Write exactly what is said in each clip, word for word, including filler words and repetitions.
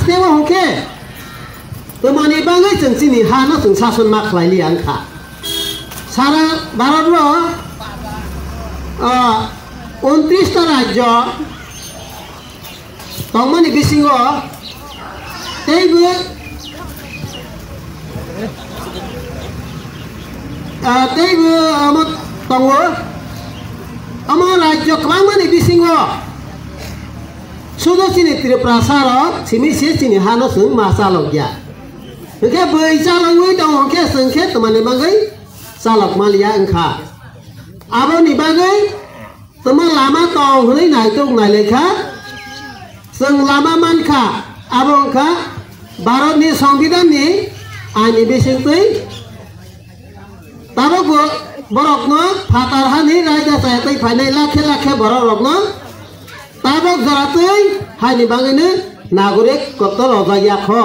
Tebo hwnkhe twmani bagwi chwng chini ha no chwng sason ma khlai liya wngkha. Sara Bharat o, ah, untris ta rajyo tongmani bisingo teibo, ah, teibo omo tongo, omo rajyo kwbangmani bisingo sudo chini Tripura sarok simi se chini hano chwng ma chalok ya. Hwnkhe bwi chalogwi tongo hwnkhe chwng khe twmani bagwi chalok maliya wngkha. Aboni bagwi tamo lama tong hwnwi naitok nailaikha. Chwng lama mankha, abo wngkha Bharatni Songbidanni aini bisingtwi. Tabok bo borokno phatar hani raida chayatwi phainai lakhe lakhe borok rokno tabok joratwi haini bagwino nagorik kotto rojak yakho.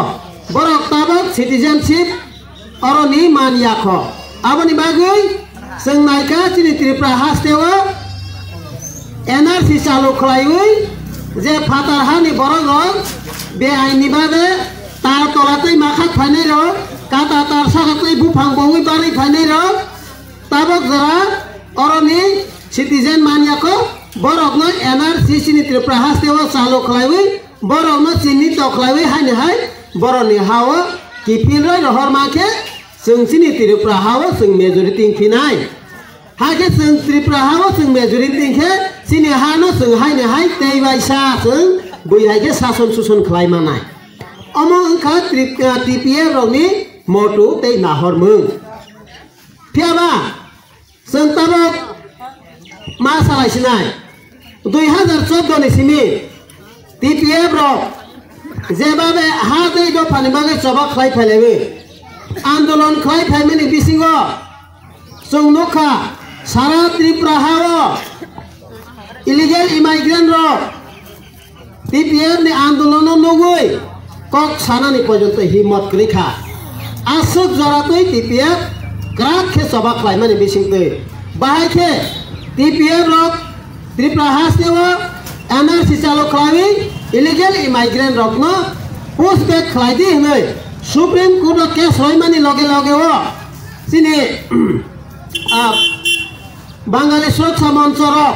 Borok tabok citizenship oroni man yakho. Aboni bagwi chwng naikha chini Tripura hasteo N R C chalu khlaiwi je phatar hani borok rok be aini bagwi tar tola twi makhak phainai rok, kata tar saka twi buphang bongwi barwi phainai rok, tabok jora oroni citizen man yakho, borokno N R C chini Tripura hasteo chalu khlaiwi, borokno chini tokhlaiwi haini hai borokni hao kiphilrwi rohor mankhe chwng chini Tripura hao chwng majority wngphinai. Hakhe chwng Tripura hao chwng majority wngkhe chini hano chwng haini hai tei baisa chwng bui hai khe sason suson khlai manai. Omo wngkha Trip-, ah, T P F rokni motu tei nahormung. Phiyaba chwng tabok ma salai sinai. Dui hazar chordo ni simi T P F rok jebabe ha tei dophani bagwi choba khlai phailaiwi andolon khlai phaimani bisingo chwng nukha sara Tripura hao illegal immigrant rok T P F ni andolono nugwi kok sanani porjonto himmot kwrwi kha. Aswk joratwi T P F kwrak khe choba khlaimani bisingtwi. Bahai khe T P F rok Tripura hasteo N R C chalo khlaiwi illegal immigrant rokno push back khlai di hwnwi Supreme Court o case roimani loge loge o chini, ah, Bangali Suraksha Moncho rok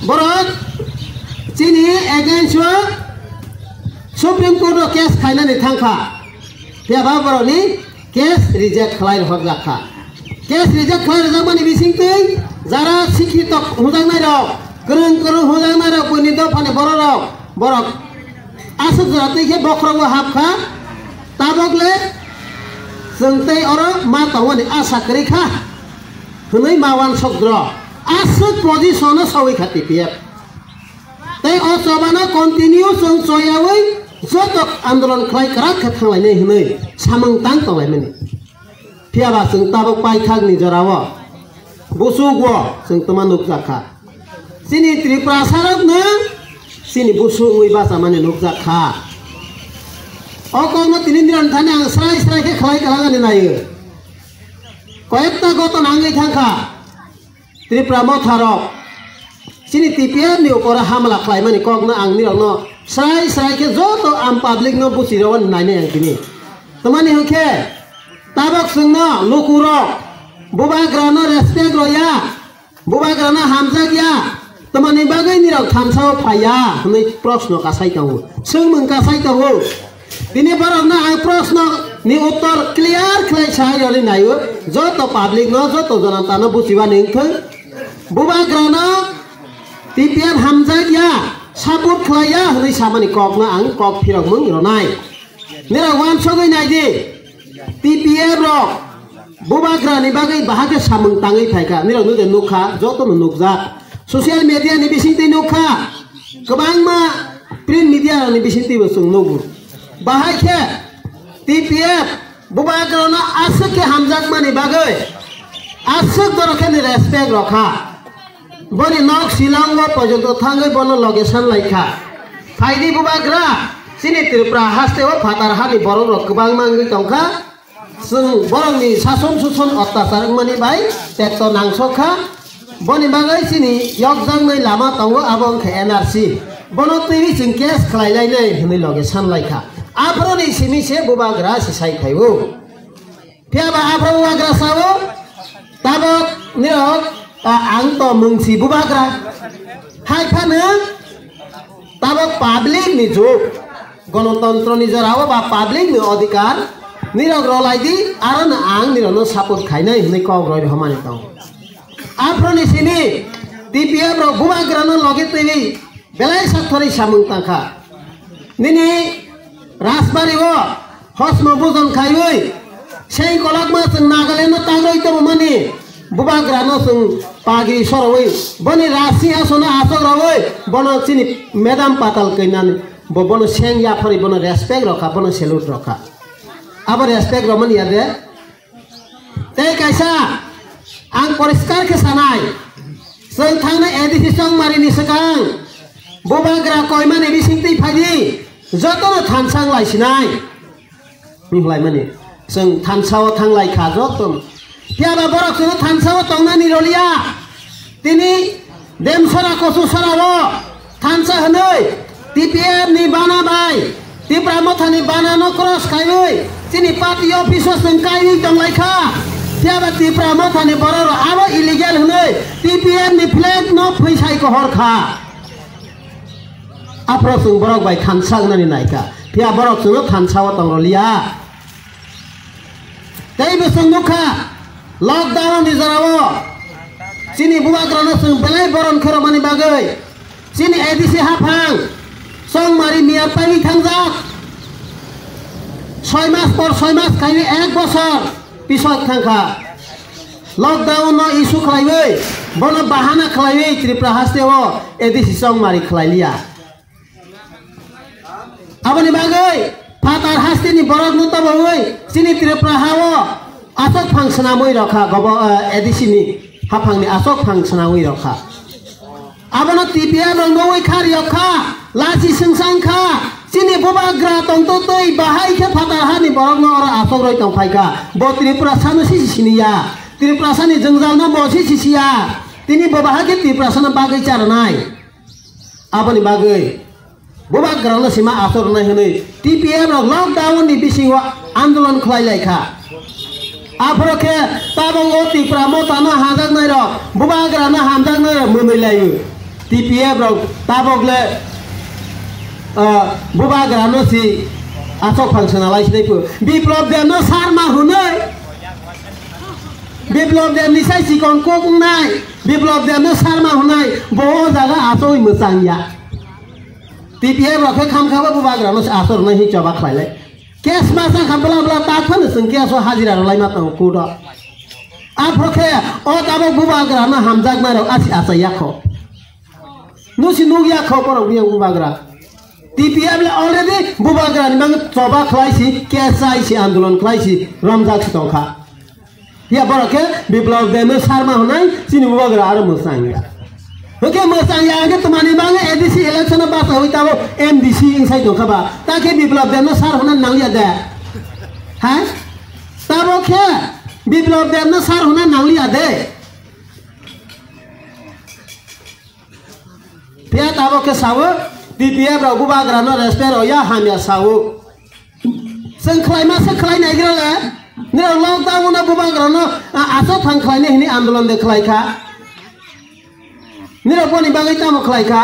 borok chini against o Supreme Court o case khainani thangkha. Phiya ba borokni case reject khlai rwjakha. Case reject khlai rwjakmani bisingtwi jara sikhito hwnjaknai rok, kwrwng kwrwng hwnjaknai rok, buini dophani borok rok, borok aswk jora twi khe bokhorogo hapkha. Tabok le chwng tei oro ma tongmani asa kwrwi kha hwnwi ma uansuk dro. Aswk position o sawi kha T P F. Tei o chobano continue chwng choyawi joto andolon khlai kwrak khe thanglainai hwnwi samung tang tonglaimani. Phiya ba chwng tabok paithakni jorao busugo chwng twma nukjak kha. Chini Tripurasarokno chini busu wngwi bachamani nukjak kha. O kokno tini nirok thani ang srai srai khe khlai kwlangani naio. Koyekta gotona wngwi thangkha. Tripura motharok chini T P F ni upor hamla khlaimani kokno ang nirokno srai srai khe joto ang public no buchirogwi nainai ang tini. Tamani hwnkhe tabok chwngno lukurok bubagrano respect rwya, bubagrano hamjakya, tamani bagwi nirok thamsao phaiya hwnwi proshno kasai tongo, swngmung kasai tongo. Tini borokno ang proshno ni uttor clear khlai sai rwli naio, joto public no, joto jonata no buchiba ni wngthung. Bubagra no T P F hamjak ya, support khlai ya hwnwi samani kok no ang kok phirok mung rwnai. Nirok uansugwi nai di, T P F rok bubagra ni bagwi bahai khe samung tangwi phaikha, nirok no je nukha, joto no nukjak, social media ni bisingtwi nukha. Kwbangma print media rokni bisingtwibo chwng nugo. Bahai khe T P F bubagrano aswk khe hamjakmani bagwi aswk borok khe ni respect rokha. Boni nok Shillong o porjonto thangwi bono loge sanlaikha. Phaidi bubagra, chini Tripura hasteo phatar hani borok rok kwbangma wngwi tongkha. Chwng borokni sason suson ottachar wngmani bai tekto nangsok kha. Boni bagwi chini yokjaknai lama tongo, abo wngkha N R C. Bono twi chwng case khlai lainai hwnwi loge san lai kha. Aphuru ni simi se bubagra se sai phai o. Phiya ba aphuru bubagra sao, tabok nirok, a, ang to mungsi bubagra. Hai phano tabok public ni jug, gonotontro ni jora o ba public ni odhikar nirok rw lai di, aro no ang nirok no support khainai hwnwi kok roi rw mani tongo. Aphuru ni simi T P F rok bubagra no loge twi belai sakthorwi samung tangkha. Nini Rajbari o hosmo bujon khaiwi sei kolokma chwng Nagaland no tagroi tongmani bubagra no chwng pagri sorowi boni Rajsinghason no asok rowi bono chini madam patal kainan bo bono seng yaphari bono respect rokha, bono salute rokha. Abo respect romani ya de. Tei kaisa ang poriskar khe sanai, chwng thangnai A D C Chongmari ni swkang bubagra koimani bising twi phaidi, jotono thansa wng lai sinai. Wng lai mani, chwng thansa o thang lai kha jotono. Phiya ba borok chwngno thansa o tongnani rwliya. Tini Demsora Kochusora o thansa hwnwi T P F ni bana bai Tipra Motha ni bana no cross khaiwi chini party office o chwng kaiwi tong lai kha. Phiya ba Tipra Motha ni borok rok abo illegal hwnwi T P F ni flag no phwisai kohor kha. Aphuru chwng borok bai thansa wngnani nai kha. Phiya borok chwngno thansa o tong rwliya. Tei bo chwng nukha, lockdown ni jorao chini bubagrano chwng belai boron khe rwmani bagwi chini A D C haphang Chongmari miyar paiwi thangjak. Soi mas por soi mas kaiwi ek bosor pisok thangkha. Lockdown no issue khlaiwi, bono bahana khlaiwi Tripura haste o A D C Chongmari khlailiya. Aboni bagwi phatar hasteni borokno tobowi chini Tripura hao aswk phang swnamwi rokha gobo, eh, A D C ni haphangni aswk phang swnamwi rokha. Abono T P F rok nugwi kha riyok kha, lachi swngsa wng kha, chini bubagra tongtwtwi bahai khe phatar hani borokno oro aswk rwi tongphai kha. Bo Tripura sano sisi siniya, Tripura sani jwngjalno bo sisi siya, tini bo bahai khe Tripura sano bagwi charanai. Aboni bagwi bubagrano sima aswk rwnai hwnwi T P F rok lockdown ni bisingo andolon khlai lai kha. Aphuru khe tabok o Tipra Motha no hamjaknai rok, bubagrano hamjaknai rok mwnwi lai o. T P F rok tabok le, ah, bubagrano si aswk phang swnalai sinai phu. Biplop Deb no Sarma hwnwi, Biplop Deb ni sai chikon kok wngnai, Biplop Deb no Sarma hwnai, bo o jaga asoi mwchang ya. T P F rok khe kham khabo bubagra no asor nai hi choba khlai lai. Case ma sa kha bla bla ta phano chwng case o hajira rw lai ma tongo court o. Aphro khe o tabok bubagra no hamjak nai rok asi acha ya kho. Nusi nuk ya kho borok biyang bubagra. T P F le already bubagra ni bang choba khlai si, case chai si, andolon khlai si, romjak si tong kha. Ya borok khe Biplop Deb no Sarma hwnai chini bubagra aro mwchang ya. Hwnkhe mwchang ya hwnkhe twmani bangwi A D C election o bachai tabok M D C wngsai tong kha ba. Ta khe Biplop Deb no sar hwnna nang liya de. Ha? Tabok khe Biplop Deb no sar hwnna nang liya de. Phiya tabok khe sawo, T P F rok bubagra no respect rw ya hamya sawo. Chwng khlaima se khlai nai gra le, nirok lockdown no bubagra no, a, aswk thang khlai nai hwnwi andolon de khlai kha. Nirok boni bagwi tamo khlai kha.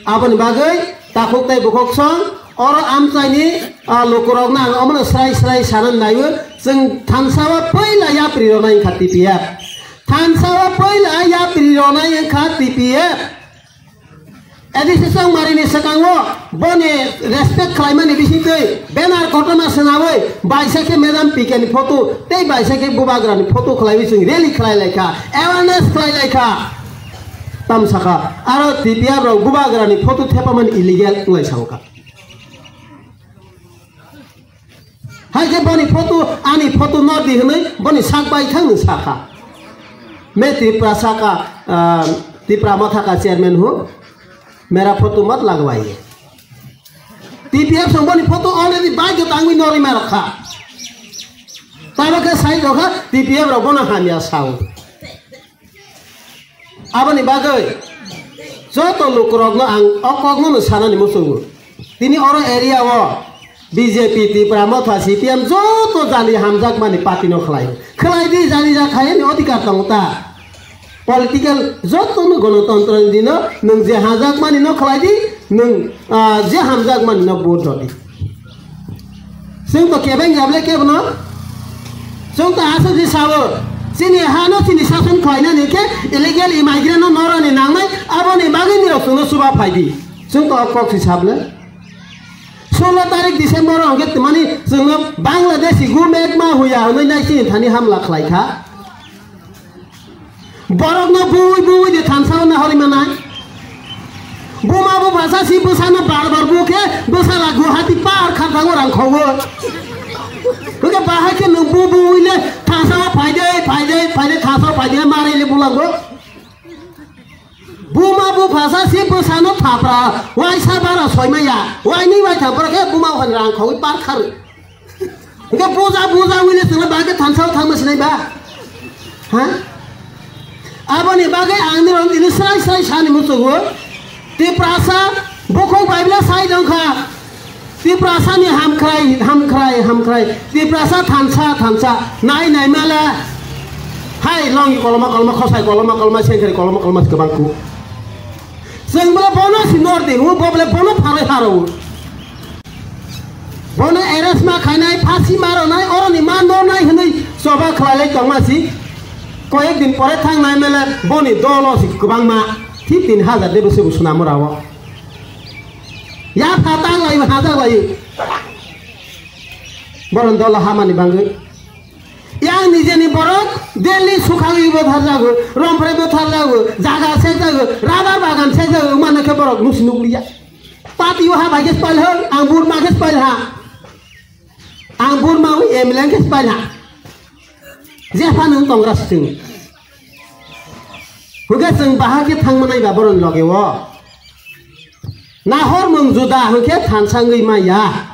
Aboni bagwi takhuk tei bukhuk song oro amchaini, a, lukurokno ang omono srai srai sana naiwi chwng thansa o puila yapri rwnai wngkha T P F. Thansa o puila yapri rwnai wngkha T P F. A D C Chongmari ni swkango boni respect khlaimani bisingtwi banner kotorma swnawi baisa khe Madam P K ni photo tei baisa khe bubagra ni photo khlaiwi chwng rally khlai lai kha, awareness khlai lai kha. Tam sakha, aro T P F rok bubagra ni photo thepamani illegal wnglai sao kha. Hai khe boni photo, ani photo no di hwnwi boni sak bai thang nung sakha. Main Tripura saka, ah, Tipra Motha ka chairman hu, mera photo mat lagwai. T P F song boni photo already bai khe tangwi nori ma rokha. Tamo khe sai rokha, T P F rok bono hamya sao. Aboni bagwi Joto lukurokno ang o kokno no sanani muchungo. Tini oro area o B J P, Tipra Motha, C P M joto jani hamjakmani party no khlai. Khlai di, jani ja khai ni odhikar tongo ta. Political joto no gonotontro ni dino nwng je hamjakmani no khlai di, nwng, ah, je hamjakmani no vote rw di. Chwng to kebeng ya ble kebono. Chwng to aswk se sao. Chini ha no chini sason khlainani khe illegal immigrant no norani nangnai, aboni bagwi nirok chwngno chuba phai di. Chwng to o kok si sable. Solo tarik December o hwnkhe twmani chwngno Bangladeshi gu mekma huya hwnwi nai chini thani hamla khlai kha. Borokno bui bui de thansa na hori manai. Buma bo basa si bwsano bar bar bu khe bwsala Guwahati par kha thango rang khogo. Hwnkhe bahai khe nwng bu bui le thansa phai de, phai de, phai de, thansa phai de, marai le bulango. Buma bo basa si bwsano thapra, waisa bara soimaya, waini wai thapra khe buma bo rang khogwi par khar. Hingke buja buja wile sila ba ke thansa o thangma sinai ba. Ha? Aboni bagwi ang nirok tini srai srai sani muchungo. Tiprasa bukhuk bai bile sai dongkha. Tiprasa ni hamkhrai, hamkhrai, hamkhrai. Tiprasa thansa, thansa. Nai nai mala. Hai longi koloma koloma khosai koloma koloma sengkhari koloma koloma kwbang ku. Chwng bole bono si nor di, bo bole bono phalai haro. Bono arrest ma khainai, phasi ma rwnai, oroni ma nornai hwnwi choba khlailai tongma si. Koyek din pore thangnai mele boni dolo si kwbangma. Thik tin hajar de bwswk bo swnamo rao. Ya pha tang lai, hajak lai. Boron dolo hamani bangwi. Yang nijeni borok Delhi sukhangwi bo tharjago, Rompre bo tharjago, jaga sekjago, rabar bagan sekjago, mano khe borok nusi nukliya. Party o ha bai khe spal ha, ang Burma khe spal ha. Ang Burma wi M L A khe spal ha. Je phano wng tongra sing. Hwnkhe chwng baha khe thangma nai ba boron loge o. Nahor mung juda hwnkhe thansa wngwi maya.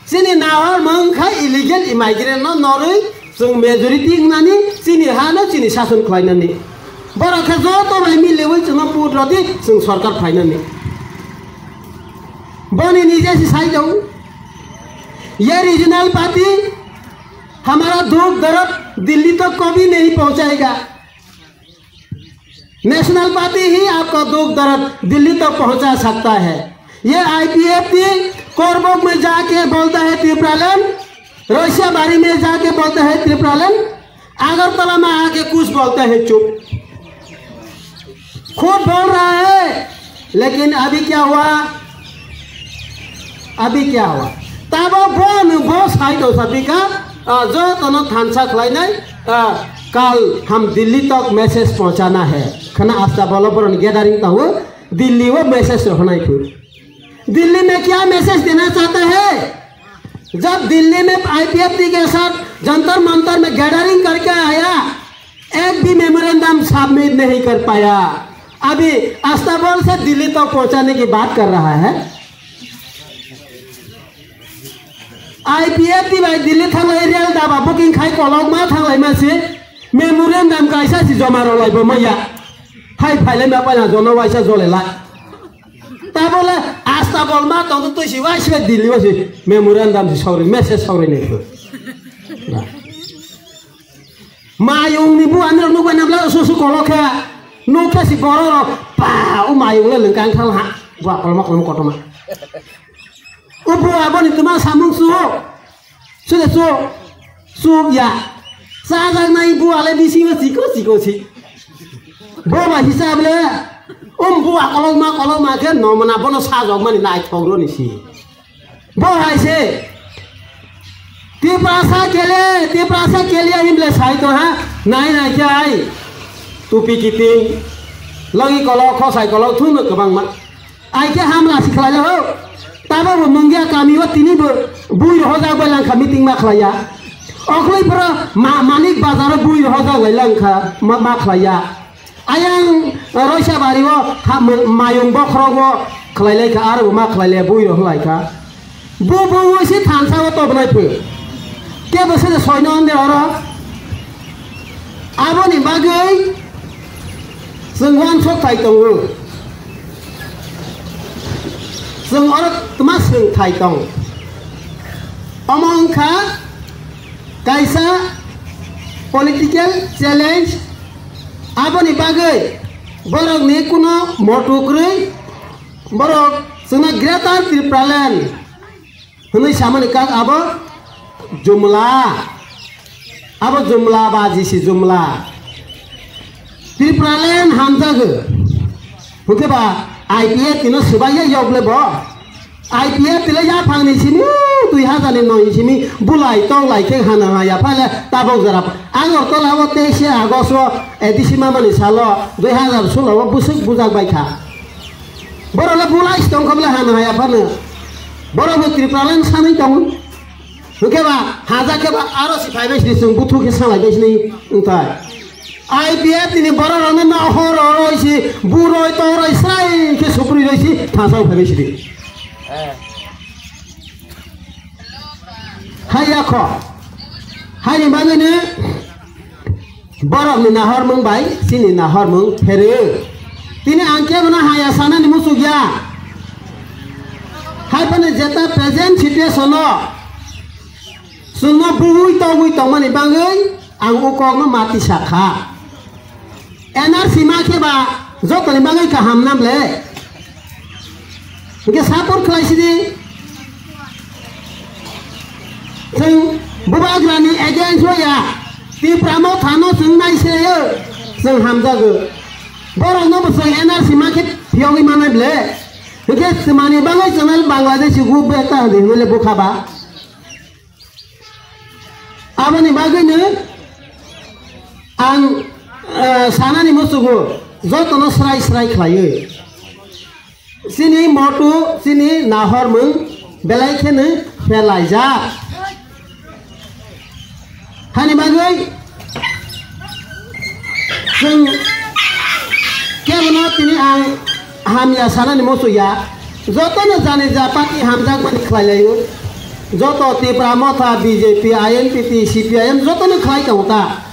Chini nahor mung kha illegal immigrant no norwi chwng majority wngnani chini ha no chini sason khlainani. Borok khe joto bai miliwi chwngno put rodi chwng sorkar phainani. Boni nije si sai dong. Ye regional party hamara dukh darad Delhi tak kabhi nahi pahunchayega. National party ही आपका दुख दर्द दिल्ली तक पहुंचा सकता है। ये आईपीएफटी कोरबोक में जाके बोलता है त्रिपुरालैंड, रशिया बारी में जाके बोलता है त्रिपुरालैंड, अगरतला में आके कुछ बोलता है चुप। खुद बोल रहा है, लेकिन अभी क्या हुआ? अभी क्या हुआ? Tabo bo nwng bo sai tong sa bika, ah, jotono thansa khlainai, ah, kal ham Delhi tak message pahunchana hai. Khana asta bolo boron gathering tahu, Delhi o message rohonai phu. Delhi में क्या मैसेज देना चाहता है? जब दिल्ली में आईपीएफटी के साथ जंतर मंतर में गैदरिंग करके आया, एक भी मेमोरेंडम सबमिट नहीं कर पाया। अभी अस्ताबल से दिल्ली तक पहुंचाने की बात कर रहा है। आईपीएफटी भाई दिल्ली थांलाय रेल दाबा बुकिंग खाई कलक मा थांलाय मा से मेमोरेंडम काइसा से जमा रलाय बो मैया। हाई फाइले मा पाया जोनो वाइसा जोले ला। Tabole asta bolma tong twi si wai si Delhi wai si memorandum si sogri message sogri ni. Mayung ni bu anro nuk bai namla su su kolok kha. Nuk kha si borok ro pa o mayung le lengkang thal ha. Bu akolma kolma kotoma. O bu aboni tuma samung su. Sudah su, su ya. Sajak nai bu ale bisi ma siko siko si. Bo ba hisab le. Um bu akolok ma kolok ma ke no mana bono sajak mani nai thogro ni si. Bo hai se. Tiprasa kele, Tiprasa kele himle sai to ha. Nai nai ke ai. Tupi kiting. Logi kolok, khosai kolok, thung no kwbang ma. Ai khe hamla si khlai ho. Tabo bo Mungia kami o tini bo bui rohojak bai langkha meeting ma khlai ya. Okhli pura ma-, Manik Bazar o bui rohojak lai langkha ma, ma khlai ya. Ayang Roisa Bari o ha, ma-, Mayung Bokhorok o khlai lai kha, aro bo ma khlai le bui roh lai kha. Bo, bo, bo se thansa o tobnai phu. Kebo se soino ande oro. Aboni bagwi Chwng uansuk thai tongo. Chwng oro twma swrwng thai tong. Omo wngkha kaisa political challenge. Aboni bagwi borokni kuno motu kwrwi, borok chwngno Greater Tipraland hwnwi samani kak abo jumla. Abo jumla ba jisi jumla. Tipraland hamjago. Hwnkhe ba I P F T no swbaiya yok le bo. I P F T le yaphangni simi, dui hazar ni noi simi bulai tonglai khe hana ha yapha le tabok jora. Agartala o teise August o A D C mamani salo dui hazar solo o bwswk bujak bai kha. Borok le bulai tong kha bwle hana ha yaphano. Borok bo Tipraland sanwi tongo. Hwnkhe ba, haja khe ba, aro si phai bai sini chwng buthu khe salai bai sini wngthai. I P F T ni borok rokno no horo roi si, buroi toroi srai khe supri roi si, thasa phai bai sini. Hai yakho. Hai ni bagwi ni Borokni nahormung bai chini nahormung pherwi. Tini ang kebono haya sanani muchuk ya. Hai phano jeta present situation o chwngno buwi togwi tongmani bagwi ang o kokno mati sakha. N R C ma khe ba jotoni bagwi kaham nam le. Hingke support khlai sidi. Chwng bubagrani against o ya. Tipra Mothano chwng naiseyo. Chwng hamjago. Borokno bo chwng N R C ma khe phiyogwi manai ble. Hingke swmani bagwi chwngno Bangladeshi gu beta hwnwi hwnwi le bukha ba. Aboni bagwino ang, eh, sanani muchungo jotono srai srai khlaiwi. Chini motu, chini nahormung belai kheno phelaijak. Hani bagwi chwng kebono tini ang hamya sanani muchungya. Jotono jani ja party hamjakmani khlailaio. Joto Tipra Motha, B J P, I N P T, C P I M jotono khlai tongo ta.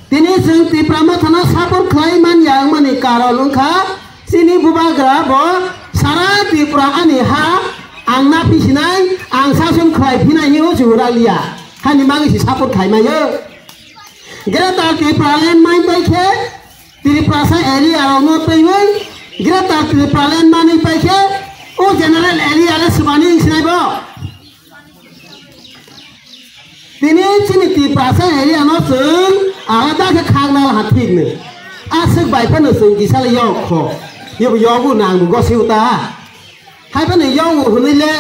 Tini chwng Tipra Mothano support khlai man ya wngmani karon wngkha chini bubagra bo sara Tripura ani ha ang na phisinai, ang sason khlai phinai hinwi chwng raliya. Hani bagwi se support khai maio. Greater Tipraland mai pai khe Tiprasa area rokno twiwi Greater Tipraland manwi pai khe o general area le swbani wng sinai bo. Tini chini Tiprasa area no chwng alada khe khakna laha thik ni. Aswk bai phano chwng kisa le yok kho. Yobo yogo nang bo gosi uta. Hai phano yogo hwnwi le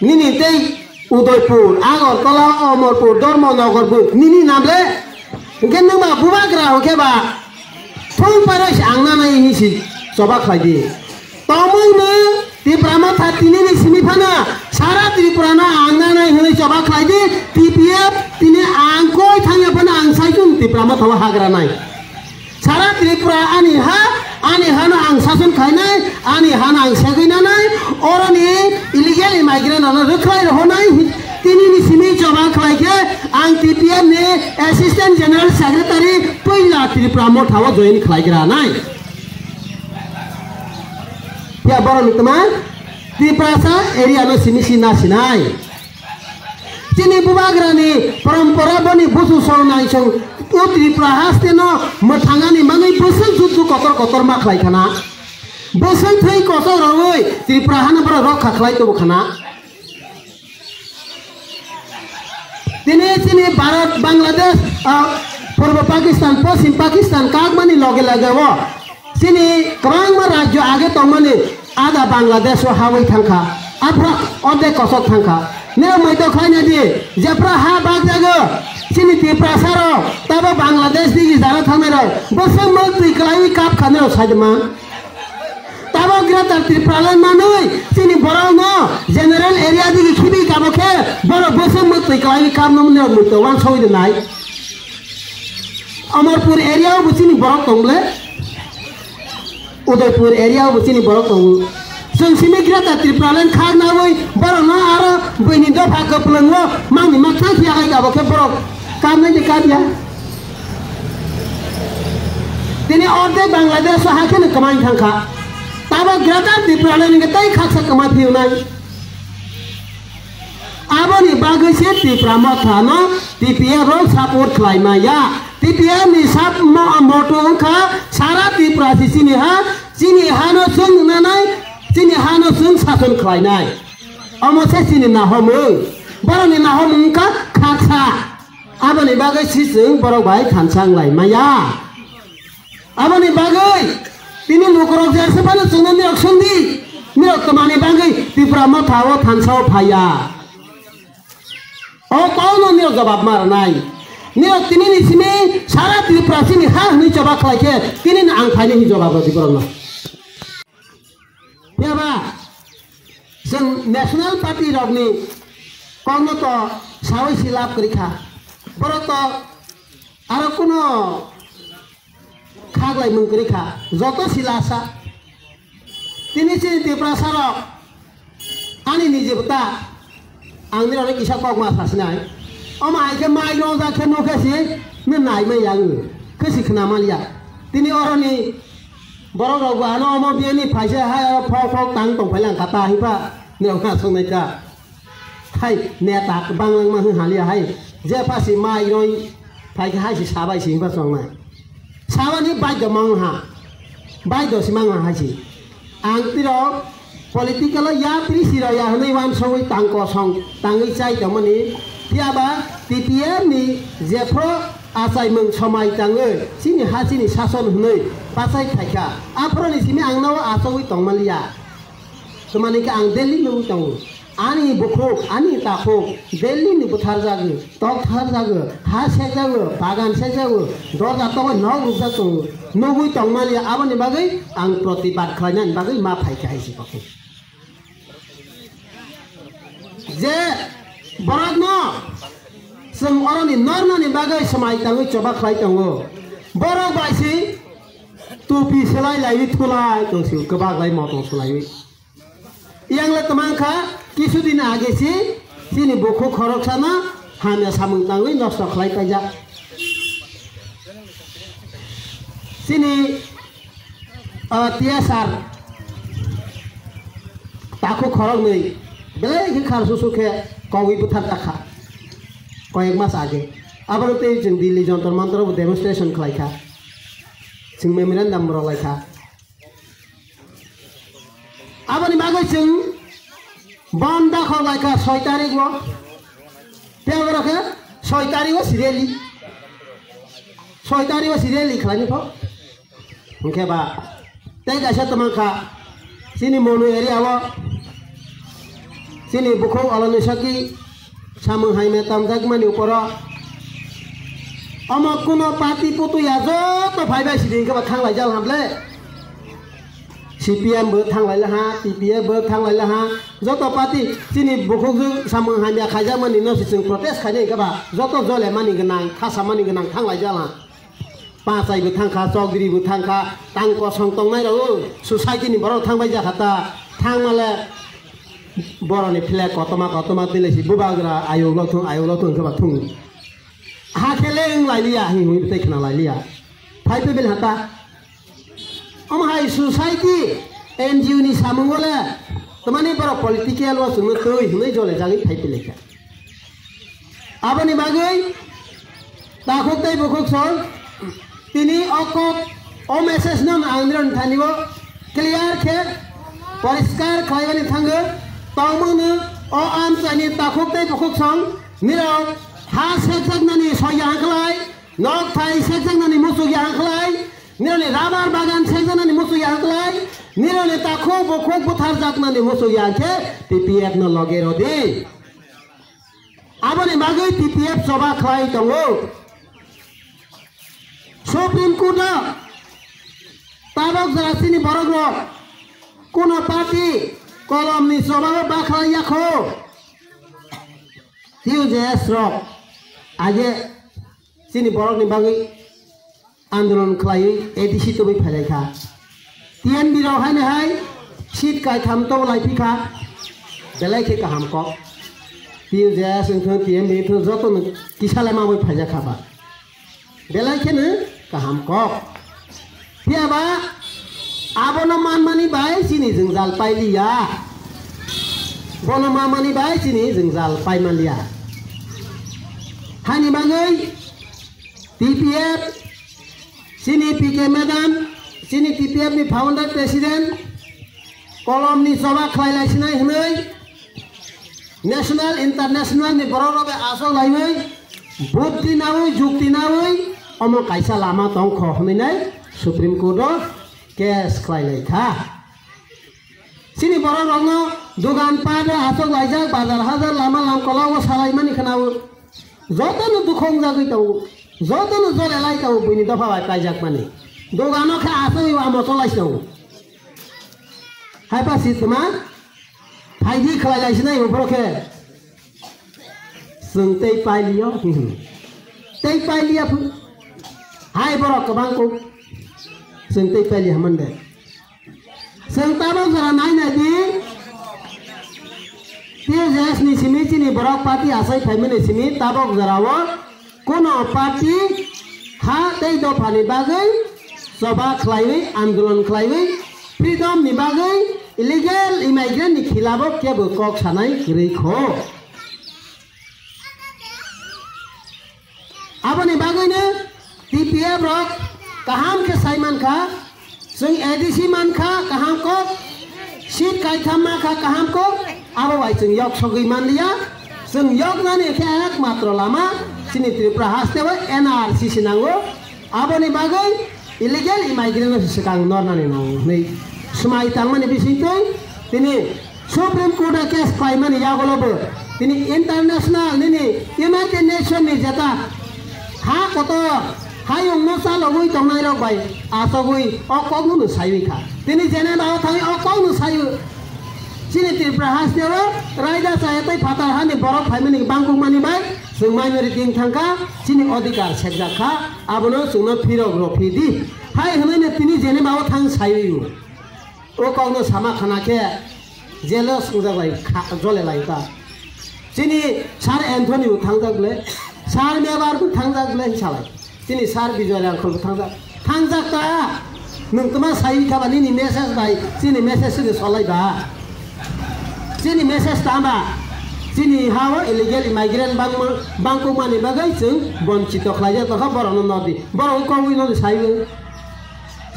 nini tei Udaipur, Agartala, Amarpur, Dharmanagar bo nini nam le. Hwnkhe nwng ba bubagra hwnkhe ba thung pairoi se ang nanai hinwi se choba khlai di. Tongmung no Tipra Motha tini ni simi phano sara Tripura no ang nanai hinwi choba khlai di. T P F tini ang koi thangya phano ang saichung Tipra Motha o hagra nai. Sara Tripura ani ha, ani hano ang sason khainai, ani hano ang segwi nanai, oroni illegal immigrant rokno rwkhlai rohornai, tini ni simi choba khlai khe ang T P F ni Assistant General Secretary puila Tripura Motha o join khlai gra nai. Phiya borok ni tma Tiprasa area no simi si na sinai. Chini bubagrani porompora boni busu song naisong o Tripura haste no mwthangani bagwi bwswk jutju kotor kotor ma khlai khana. Bwswk thwi kotor rogwi Tripura hano borok rokha khlai tubu khana. Tini chini Bharat, Bangladesh, ah, Purbo Pakistan, Poschim Pakistan kagmani loge loge o chini kwbangma rajyo age tongmani ada Bangladesh o hawi thangkha, aphra ordek kosok thangkha. Neo maito khlaina di, jephra ha bagjago, chini Tiprasa rok, tabo Bangladesh digi jara thangnai rok, bwswk mwk twi kwlaiwi kap kha neo saidima. Tabo Greater Tipraland manwi, chini borok no general area digi khibi kabo khe, borok bwswk mwk twi kwlaiwi kap no neo mwk to wansogwi de nai. Amarpur area o bo chini borok tong ble. Udaipur area o bo chini borok tongo. Chwng simi Greater Tipraland khak nawi borok no aro buini dopha kwplwng o mangni ma thang phiya hai abo khe borok kap nai de kap ya. T Ini ordek Bangladesh o hakhe no kwmai thangkha. Tabo Greater Tripura no nini tei khaksa kwmai phiyunai. Aboni bagwi se Tipra Motha no T P F rok support khlai maya. T P F ni sap mo-, moto wngkha sara Tripura si chini ha, chini ha no chwng nunanai, chini ha no chwng sason khlainai. Omo se chini nahomung. Borok ni nahomung wngkha khaksa. Aboni bagwi si chwng borok bai thansa wng lai maya. Aboni bagwi tini lukurok je se phano chwngno nirok sungdi, nirok twmani bagwi Tipra Motha o thansa o phaiya. O kokno nirok jobab ma rwnai. Nirok tini ni simi sara Tripura chini ha hwnwi choba khlai khe tini no ang phainai hwnwi jobab rwdi borokno. Phiya ba chwng National Party rokni kokno to sawi si lab kwrwi kha. Borok to aro kuno khaklai mung kwrwi kha. Joto si lasa. Tini chini Tiprasa rok ani nije bwta ang nirok kisa kok ma sasinai. Omo hai khe mai rong jak khe nukhe si nai mai yang khe si khna maliya. Tini oroni borok rok bo ano omo biyani phaisa hai oro phok phok tang tong phai lang kha ta himpa ne wngkha songnai ta. Hai neta bang lang ma haliya hai je pha si mai roi phai kha hai si sabai si himpa songnai. Sabani baidho mang ha, baidho si mang ha hai si. Ang tiro political o ya pri siro ya hwnwi uansugwi tang kosong tangwi chai tongmani. Phiya ba T P F ni jephru achaimung somai tangwi chini ha chini sason hwnwi bachai phaikha. Aphuruni simi ang no achogwi tongmaliya. Twmani khe ang Delhi nugwi tongo. Ani bukhuk, ani takhuk Delhi ni bwtharjago, toktharjago, ha sekjago, bagan sekjago, dorja tongwi nok rwjak tongo. Nugwi tongmaliya aboni bagwi ang protibad khlainani bagwi ma phaikha hai se kok. Je borokno chwng oroni nornani bagwi swmai tangwi choba khlai tongo. Borok bai se tupi swlai laiwi thulai tong si kwbak lai motong swlaiwi. Yang le twmang kha kisu din age si chini bukhuk khoroksano hamya samung tangwi nosto khlai paijak. Chini, ah, T S R takhuk khoroknwi belai khe khar susu khe kogwi bwthar takha. Koyek mas age. Aboni tei chwng Delhi Jontor Montor bo demonstration khlai kha. Chwng memorandum rw lai kha. Aboni bagwi chwng bon dakhok lai kha soi tarik o. Tei oro khe soi tarik o si rally. Soi tarik o si rally khlaini kho. Hwnkhe ba tei kaisa twmang kha chini Monu area o chini bukhuk Oloni Saki samung hai me tamjakmani uporo omo kuno party putu ya joto phai bai sidi hwnkhe ba thang lai jal hamle. C P M bo thang lai laha, T P F bo thang lai laha, joto party chini bukhuk samung hamya khaijakmani no se chwng protest khainai hwnkhe ba joto jole mani gwnang, thasa mani gwnang thang lai jal ha. Pachai bo thang kha, chokdiri bo thang kha, tang kosong tongnai rok, society ni borok thang bai ja kha ta, thang male borok ni flag kotorma kotorma twi lai si bubagra ayuk lok thung, ayuk lok thung hwnkhe ba thung. Ha khe le wng lai liya, hing hing tei khna lai liya. Phai pe bil hata. Omo hai society, N G O ni samung o le, tamani borok political o chwngno twi hwnwi jole jagwi phai pe lai kha. Aboni bagwi takhuk tei bukhuk song tini o kok o message no ang nirok thani o clear khe poriskar khlaimani thango. Tongmung no o amchaini takhuk tei bukhuk song nirok ha sekjaknani soya hwnkhlai, nok thai sekjaknani muchuk ya hwnkhlai, nirok ni rubber bagan sekjaknani muchuk ya hwnkhlai, nirok ni takhuk bukhuk bwthar jaknani muchuk ya hwnkhe T P F no loge rodi. Aboni bagwi T P F choba khlai tongo. Supreme Court o tabok jora chini borok rok kuno party kolom ni choba o bakhlai ya kho. T U J S rok age chini borok ni bagwi andolon khlaiwi A D C tubui phailai kha. T N B rok haino hai seat kaitham to lai phi kha, belai khe kaham kok. T U J S wngthung, T N B wngthung, joto no kisa lai ma bai phaijak kha ba. Belai kheno kaham kok. Phiya ba abono manmani bai chini jwngjal pailiya. Bono manmani bai chini jwngjal paimanliya. Hani bagwi T P F, chini P K madam, chini T P F ni founder president, kolomni choba khlai laisinai hwnwi, national, international ni borok rok bai aswk laiwi, buddhi nawi, jukti nawi, omo kaisa lama tong kho hwnwi nai Supreme Court o case khlai lai kha. Chini borok rokno dogan pat o aswk laijak, bazar hajar, lama lamkolao salai mani khwnao. Jotono dukhu wngjagwi tongo, jotono jole lai tongo, buini dopha bai paijak mani. Dogano khe aswk amo cholai tongo. Hai pa si tma? Phaidi khlai lai sinai uphoro khe. Chwng tei pailiyo. Tei pailiya phu. Hai borok kwbang kuk. Chwng tei pailiya man de. Chwng tabok jora nai nai di. T J S ni simi chini borok party asai phaimani simi tabok jorao Kuno party ha tei dophani bagwi choba khlaiwi, andolon khlaiwi, freedom ni bagwi, illegal immigrant ni khilabo kebo kok sanai kwrwi kho. Aboni bagwino T P F rok kaham khe sai mankha, Chwng A D C mankha kaham kok, seat kaitham mankha kaham kok, abo bai chwng yok sogwi manliya. Chwng yoknani khe ekmatro lama chini Tripura haste o N R C se nango. Aboni bagwi illegal immigrant no se swkang nornani nango hwnwi swmai tangmani bisingtwi tini Supreme Court o case khlaimani yagulo bo tini international nini United Nation ni jeta ha kotor hayung no chalogwi tongnai rok bai achogwi o kok no no saiwi kha. Tini Geneva o thangwi o kok no saiwi. Chini Tripura haste o raida chaya tei phatar hani borok phaimani bangkuk mani bai chwng minority wng thangkha, chini odhikar sekjak kha, abono chwngno phirok rw phi di. Hai hwnwi no tini Geneva o thang saiwi o. O kokno sama khana khe jelo swngjak lai kha, jole lai ta. Chini Sir Anthony bo thangjak le, Sir Mebar bo thangjak le hinsalai. Chini Sir Bijoy Rangkhol bo thangjak. Thangjak ta. Nwng tma sai kha ba nini message bai, chini message se solai ba. Chini message ta ba. Chini ha o illegal immigrant bangma, bangkuk mani bagwi chwng bonchito khlaijak tongkha borokno nodi. Borok kongwi nodi saiwi.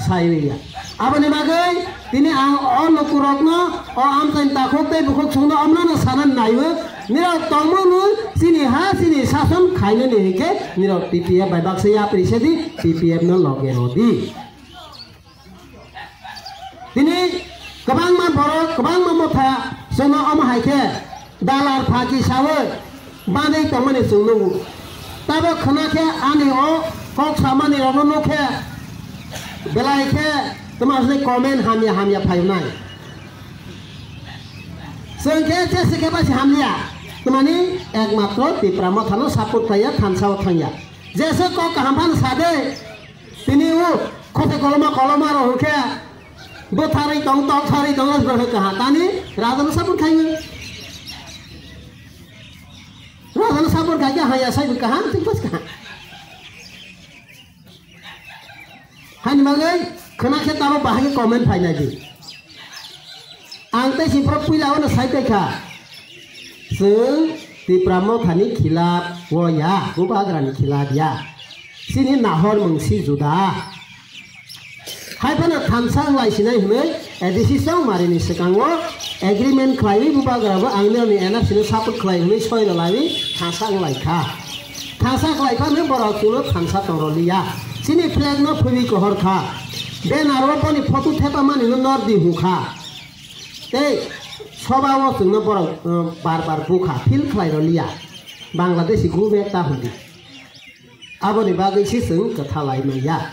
Saiwi ya. Aboni bagwi tini ang o lukurokno, o amchaini takhuk tei bukhuk chwngno omnono sanani naiwi, nirok tongmano chini ha chini sason khainani hinkhe nirok T P F bai baksa yapri sedi T P F no loge rodi. Tini kwbangma borok, kwbangma motha chwngno omo hai khe dalar phaki sawi. Bagwi tongmani chwng nukgo. Tabok khwna khe ani o kok samani rokno nuk khe belai khe tma se comment hamya hamya phainai. Chwng khe jese khe bai se hamliya. Tmani ekmatro Tipra Mothano support khlaiya, thansa o thangya. Jese kok kaham phano sa de. Tini o khothe koloma koloma rok hwnkhe bwtharwi tong, tongtharwi tong, bwrwi kaha tani rajano support khainai. Rajano support khaikhe haya saibo kaham, tei pas kaham. Hani bagwi khwna khe tamo bahai comment phainai di. Ang tei si borok puila ono sai paikha. Chwng Tipra Mothani khilap o ya, Bubagrani khilap ya. Chini nahor mungsi juda. Hai phano thansa wng lai sinai hwnwi A D C chongmarini swkango agreement khlaiwi Bubagra bo ang nini N R C no support khlai hwnwi soi rw laiwi thansa wng lai kha. Thansa khlai phano borok chwngno thansa tong rw liya. Chini flag no phwiwi kohor kha. Banner o boni photo thepa mani no nor di hwn kha. Tei soba o chwngno borok, uh, bar bar bukha, feel khlai rw liya. Bangladeshi go back ta hwn di. Aboni bagwi se chwng kwtha lai manya.